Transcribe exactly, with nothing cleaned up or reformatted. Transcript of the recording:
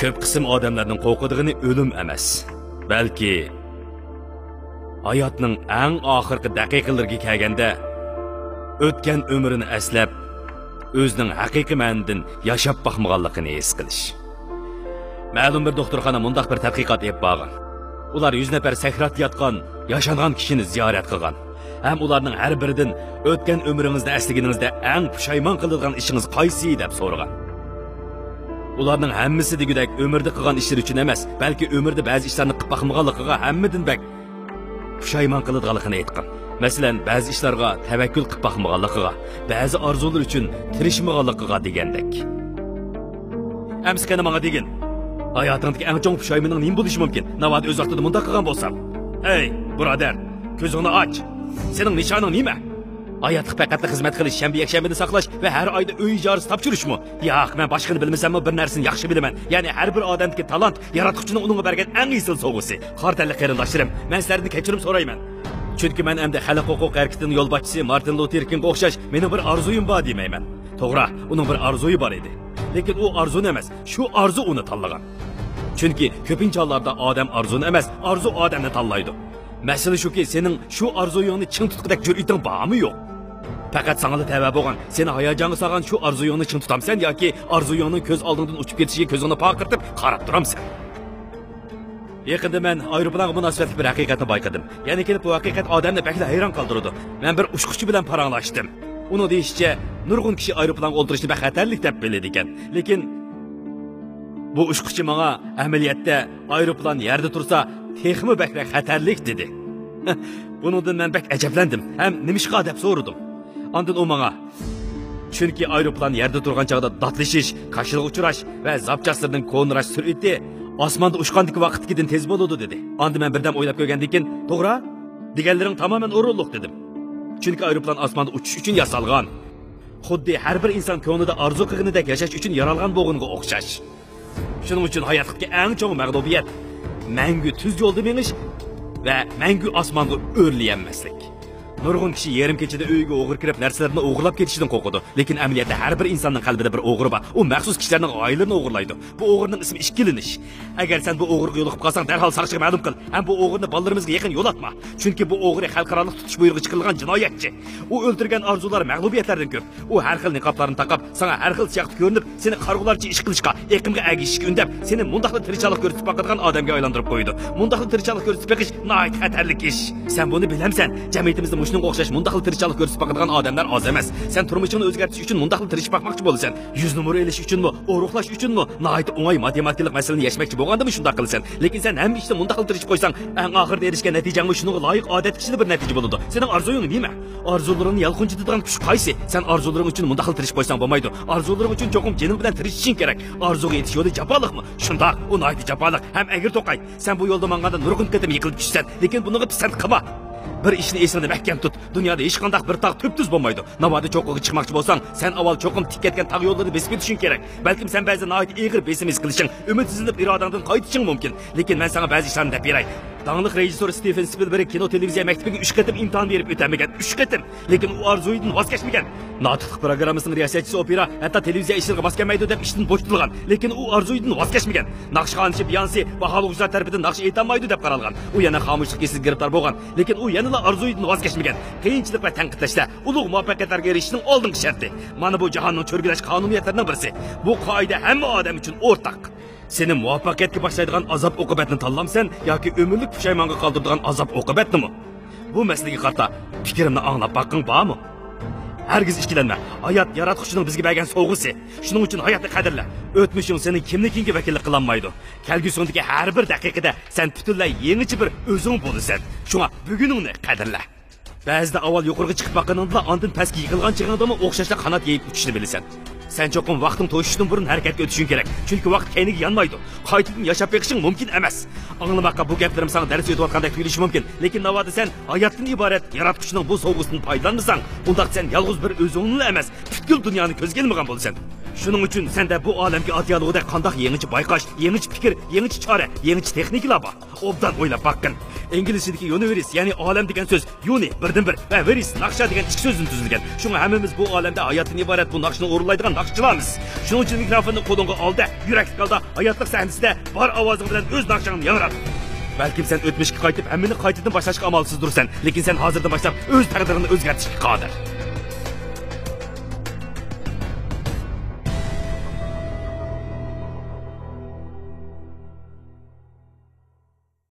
كۆپ قىسىم ئادەملەرنىڭ قورقىدىغىنى ئۆلۈم ئەمەس، بەلكى ھاياتنىڭ ئەڭ ئاخىرقى دەقىقىلىرىگە كەلگەندە، ئۆتكەن ئۆمرىنى ئەسلەپ، ئۆزىنىڭ ھەقىقىي مەنىدىن ياشاپ باقمىغانلىقىنى ھېس قىلىش. مەلۇم بىر دوختۇرخانا مۇنداق بىر تەتقىقات ئېلىپ بارغان. ئۇلار يۈز نەپەر سەكراتتا ياتقان، ياشانغان كىشىنى زىيارەت قىلغان ھەم ئۇلارنىڭ ھەر بىرىدىن «ئۆتكەن ئۆمرىڭىزنى ئەسلىگىنىڭىزدە ئەڭ پۇشايمان قىلىدىغان ئىشىڭىز قايسى؟» دەپ سورىغان. ئۇلارنىڭ ھەممىسى دېگۈدەك ئۆمرىدە قىلغان ئىشلىرى ئۈچۈن ئەمەس، بەلكى ئۆمرىدە بەزى ئىشلارنى قىلىپ باقمىغانلىقىغا ھەممىدىن بەك پۇشايمان قىلىدىغانلىقىنى ئېيتقان. مەسىلەن، بەزى ئىشلارغا تەۋەككۈل قىلىپ باقمىغانلىقىغا، بەزى ئارزۇلىرى ئۈچۈن تىرىشمىغانلىقىغا دېگەندەك. ئەمسە قېنى ماڭا دېگىن، ھاياتىڭدىكى ئەڭ چوڭ پۇشايمىنىڭ نېمە بولۇشى مۇمكىن؟ ناۋادا ئۆز ۋاقتىدا مۇنداق قىلغان بولسام؟ ئەي، بۇرادەر، كۆزۈڭنى ئاچ. سېنىڭ نىشانىڭ نېمە؟ ھاياتلىق پەقەتلا خىزمەت قىلىش، شەنبە، يەكشەنبىنى ساقلاش ۋە ھەر ئايدا ئۆي ئىجارىسى تاپشۇرۇشمۇ؟ ياق، مەن باشقىنى بىلمىسەممۇ، بىر نەرسىنى ياخشى بىلىمەن. يەنى ھەر بىر ئادەمدىكى تالانت ياراتقۇچىنىڭ ئۇنىڭغا بەرگەن ئەڭ ئېسىل سوۋغىسى. قارا تەنلىك قېرىنداشلىرىم، مەن سىلەردىن كەچۈرۈم سورايمەن. چۈنكى مەن ئەمدى خەلق ھوقۇق ھەرىكىتىنىڭ يولباشچىسى مارتىن لۇتېر كىڭغا ئوخشاش مېنىڭ بىر ئارزۇيۇم بار دېمەيمەن. توغرا، ئۇنىڭ بىر ئارزۇيى بار ئىدى. لېكىن ئۇ ئارزۇنى ئەمەس، شۇ ئارزۇ ئۇنى تاللىغان. چۈنكى كۆپىنچە ھاللاردا ئادەم ئارزۇنى ئەمەس، ئارزۇ ئادەمنى تاللايدۇ. مەسىلە شۇكى، سېنىڭ شۇ ئارزۇيۇڭنى چىڭ تۇتقۇدەك جۈرئىتىڭ بارمۇ يوق؟ پەقەت ساڭىلا تەۋە بولغان، سېنى ھاياجانغا سالغان شۇ ئارزۇيۇڭنى چىڭ تۇتامسەن ياكى ئارزۇيۇڭنىڭ كۆز ئالدىڭدىن ئۇچۇپ كېتىشىگە كۆزۈڭنى پارقىرىتىپ قاراپ تۇرامسەن؟ يېقىندا مەن ئايروپىلانغا مۇناسىۋەتلىك بىر ھەقىقەتنى بايقىدىم. يەنە كېلىپ بۇ ھەقىقەت ئادەمنى بەكلا ھەيران قالدۇرىدۇ. مەن بىر ئۇچقۇچى بىلەن پاراڭلاشتىم. ئۇنىڭ دېيىشىچە، نۇرغۇن كىشى ئايروپىلانغا ئولتۇرۇشنى بەك خەتەرلىك دەپ بىلىدىكەن. لېكىن بۇ ئۇچقۇچى ماڭا ئەمەلىيەتتە ئايروپىلان يەردە تۇرسا تېخىمۇ بەكرەك خەتەرلىك دېدى. بۇنىڭدىن مەن بەك ئەجەبلەندىم ھەم نېمىشقا دەپ سورىدىم. ئاندىن ئۇ ماڭا، چۈنكى ئايروپىلان يەردە تۇرغان چاغدا داتلىشىش، كاشىلىغا ئۇچراش ۋە زاپچاسلىرىنىڭ كونىراش سۈرئىتى ئاسماندا ئۇچقاندىكى ۋاقىتتىكىدىن تېز بولىدۇ دېدى. ئاندىن مەن بىردەم ئويلاپ كۆرگەندىن كېيىن، توغرا، دېگەنلىرىڭ تامامەن ئورۇنلۇق دېدىم. چۈنكى ئايروپىلان ئاسماندا ئۇچۇش ئۈچۈن ياسالغان. خۇددى ھەر بىر ئىنسان كۆڭلىدە ئارزۇ قىلغىنىدەك ياشاش ئۈچۈن يارالغان بولغىنىغا ئوخشاش. شۇنىڭ ئۈچۈن ھاياتلىقتىكى ئەڭ چوڭ مەغلۇبىيەت، مەڭگۈ تۈز يولدا مېڭىش ۋە مەڭگۈ ئاسمانغا ئۆرلىيەلمەسلىك. نۇرغۇن كىشى يېرىم كېچىدە ئۆيىگە ئوغرى كىرىپ، نەرسىلىرىنى ئوغرىلاپ كېتىشىدىن قورقىدۇ. لېكىن ئەمەلىيەتتە ھەر بىر ئىنساننىڭ قەلبىدە بىر ئوغرى بار. ئۇ مەخسۇس كىشىلەرنىڭ غايىلىرىنى ئوغرىلايدۇ. بۇ ئوغرىنىڭ ئىسمى ئىككىلىنىش. ئەگەر سەن بۇ ئوغرىغا يولۇقۇپ قالساڭ، دەرھال ساقچىغا مەلۇم قىل. ھەم بۇ ئوغرىنى بالىلىرىمىزغا يېقىن يولاتما. چۈنكى بۇ ئوغرى خەلقئارالىق تۇتۇش بۇيرۇقى چىقىرىلغان جىنايەتچى. ئۇ ئۆلتۈرگەن ئارزۇلار مەغلۇبىيەتلەردىن كۆپ. ئۇ ھەر خىل نىقابلارنى تاقاپ، ساڭا ھەر خىل سىياقتا كۆرۈنۈپ، سېنى قارىغۇلارچە ئىش قىلىشقا، ئېقىمغا ئەگىشىشكە ئۈندەپ، سېنى مۇنداقلا تىرىشچانلىق كۆرسىتىپ باقىدىغان ئادەمگە ئايلاندۇرۇپ قويىدۇ. مۇنداقلا تىرىشچانلىق كۆرسىتىپ بېقىش ناھايىتى خەتەرلىك ئىش. سەن بۇنى بىلەمسەن؟ جەمئىيىتىمىزدە مۇشۇنىڭغا ئوخشاش مۇنداقلا تىرىشچانلىق كۆرسىتىپ باقىدىغان ئادەملەر ئاز ئەمەس. سەن تۇرمۇشۇڭنى ئۆزگەرتىش ئۈچۈن مۇنداقلا تىرىشىپ باقماقچى بولىسەن. يۈز نومۇر ئېلىش ئۈچۈنمۇ، ئورۇقلاش ئۈچۈنمۇ ناھايىتى ئوڭاي ماتېماتىكىلىق مەسىلىنى يەشمەكچى بولغاندىمۇ شۇنداق قىلىسەن. لېكىن سەن ھەممە ئىشتا مۇنداقلا تىرىشىپ قويساڭ، ئەڭ ئاخىرىدا ئېرىشكەن نەتىجەڭمۇ شۇنىڭغا لايىق ئادەتتىكىچىلا بىر نەتىجە بولىدۇ. سېنىڭ ئارزۇيۇڭ نېمە؟ ئارزۇلىرىڭنى يالقۇنجىتىدىغان كۈچ قايسى؟ سەن ئارزۇلىرىڭ ئۈچۈن مۇنداقلا تىرىشىپ قويساڭ بولمايدۇ. ئارزۇلىرىڭ ئۈچۈن چوقۇم جېنىڭ بىلەن تىرىشىشىڭ كېرەك. ئارزۇغا يېتىش يولى جاپالىقمۇ؟ شۇنداق، ئۇ ناھايىتى جاپالىق ھەم ئەگرى توقاي. سەن بۇ يولدا ماڭغاندا نۇرغۇن قېتىم يىقىلىپ چۈشىسەن، لېكىن بۇنىڭغا پىسەنت قىلما. بىر ئىشنى ئېسىڭدە مەھكەم تۇت. دۇنيادا ھېچقانداق بىر تاغ تۈپتۈز بولمايدۇ. ناۋادا چوققىغا چىقماقچى بولساڭ، سەن ئاۋۋال چوقۇم تىك كەتكەن تاغ يوللىرىنى بېسىپ ئۆتۈشۈڭ كېرەك. بەلكىم سەن بەزىدە ناھايىتى ئېغىر بېسىم ھېس قىلىشىڭ، ئۈمىدسىزلىنىپ ئىرادەڭدىن قايتىشىڭ مۇمكىن. لېكىن مەن ساڭا بەزى ئىشلارنى دەپ بېرەي. داڭلىق رېژىسسور ستىۋېن سپىلبېرگ كىنو تېلېۋىزىيە مەكتىپىگە ئۈچ قېتىم ئىمتىھان بېرىپ ئۆتەلمىگەن. ئۈچ قېتىم! لېكىن ئۇ ئارزۇيىدىن ۋاز كەچمىگەن. ناتىقلىق پىروگراممىسىنىڭ رىياسەتچىسى ئوپېرا ھەتتا تېلېۋىزىيە ئىشلىرىغا ماس كەلمەيدۇ دەپ ئىشتىن بوشىتىلغان. لېكىن ئۇ ئارزۇيىدىن ۋاز كەچمىگەن. ناخشىخانىچى بيانسى باھالىغۇچىلار تەرىپىدىن ناخشا ئېيتالمايدۇ دەپ قارالغان. ئۇ يەنە خامۇشلۇق كېسىلىگە گىرىپتار بولغان. لېكىن ئۇ يەنىلا ئارزۇيىدىن ۋاز كەچمىگەن. قىيىنچىلىق ۋە تەنقىدلەشلەر ئۇلۇغ مۇۋەپپەقىيەتلەرگە ئېرىشىشنىڭ ئالدىنقى شەرتى. مانا بۇ جاھاننىڭ چۆرگۈلەش قانۇنىيەتلىرىنىڭ بىرسى. بۇ قائىدە ھەممە ئادەم ئۈچۈن ئورتاق. سېنى مۇۋەپپەقىيەتكە باشلايدىغان ئازاب-ئوقۇبەتنى تاللامسەن ياكى ئۆمۈرلۈك پۇشايمانغا قالدۇرىدىغان ئازاب-ئوقۇبەتنىمۇ؟ بۇ مەسىلىگە قارىتا پىكرىمنى ئاڭلاپ باققىڭ بارمۇ؟ ھەرگىز ئىككىلەنمە، ھايات ياراتقۇچىنىڭ بىزگە بەرگەن سوۋغىسى. شۇنىڭ ئۈچۈن ھاياتنى قەدىرلە. ئۆتمۈشۈڭ سېنىڭ كىملىكىڭگە ۋەكىللىك قىلالمايدۇ. كەلگۈسىڭدىكى ھەر بىر دەقىقىدە سەن پۈتۈنلەي يېڭىچە بىر ئۆزۈڭ بولىسەن. شۇڭا بۈگۈنۈڭنى قەدىرلە. بەزىدە ئاۋۋال يۇقىرىغا چىقىپ باققىنىڭدىلا ئاندىن پەسكە يىقىلغان چېغىڭدىمۇ ئوخشاشلا قانات يېيىپ ئۇچۇشنى بىلىسەن. سەن چوقۇم ۋاقتىڭ توشۇشتىن بۇرۇن ھەرىكەتكە ئۆتۈشۈڭ كېرەك. چۈنكى ۋاقىت كەينىگە يانمايدۇ. قايتىدىن ياشاپ بېقىشىڭ مۇمكىن ئەمەس. ئاڭلىماققا بۇ گەپلىرىم ساڭا دەرس ئۆتۈۋاتقاندەك تۇيۇلۇشى مۇمكىن. لېكىن ناۋادا سەن ھاياتتىن ئىبارەت ياراتقۇچىنىڭ بۇ سوۋغىسىدىن پايدىلانمىساڭ، ئۇنداق سەن يالغۇز بىر ئۆزۈڭنىلا ئەمەس، پۈتكۈل دۇنيانى كۆزگە ئىلمىغان بولىسەن. شۇنىڭ ئۈچۈن سەندە بۇ ئالەمگە ئات ياللىغۇدەك قانداق يېڭىچە بايقاش، يېڭىچە پىكىر، يېڭىچە چارە، يېڭىچە تېخنىكىلار بار؟ ئوبدان ئويلاپ باققىن. ئىنگلىزچىدىكى يۇنىۋېرس، يەنى ئالەم دېگەن سۆز يۇنى بىردىنبىر ۋە ۋېرس ناخشا دېگەن ئىككى سۆزدىن تۈزۈلگەن. شۇڭا ھەممىمىز بۇ ئالەمدە ھاياتتىن ئىبارەت بۇ ناخشىنى ئورۇنلايدىغان ناخشىچىلارمىز. شۇنىڭ ئۈچۈن مىكروفوننى قولۇڭغا ئالدە، يۈرەكلىك ھالدا ھاياتلىق سەھنىسىدە بار ئاۋازىڭ بىلەن ئۆز ناخشاڭنى ياڭرات. بەلكىم سەن ئۆتمۈشكە قايتىپ ھەممىنى قايتىدىن باشلاشقا ئامالسىزدۇرسەن، لېكىن سەن ھازىردىن باشلاپ ئۆز تەقدىرىڭنى ئۆزگەرتىشكە قادىر.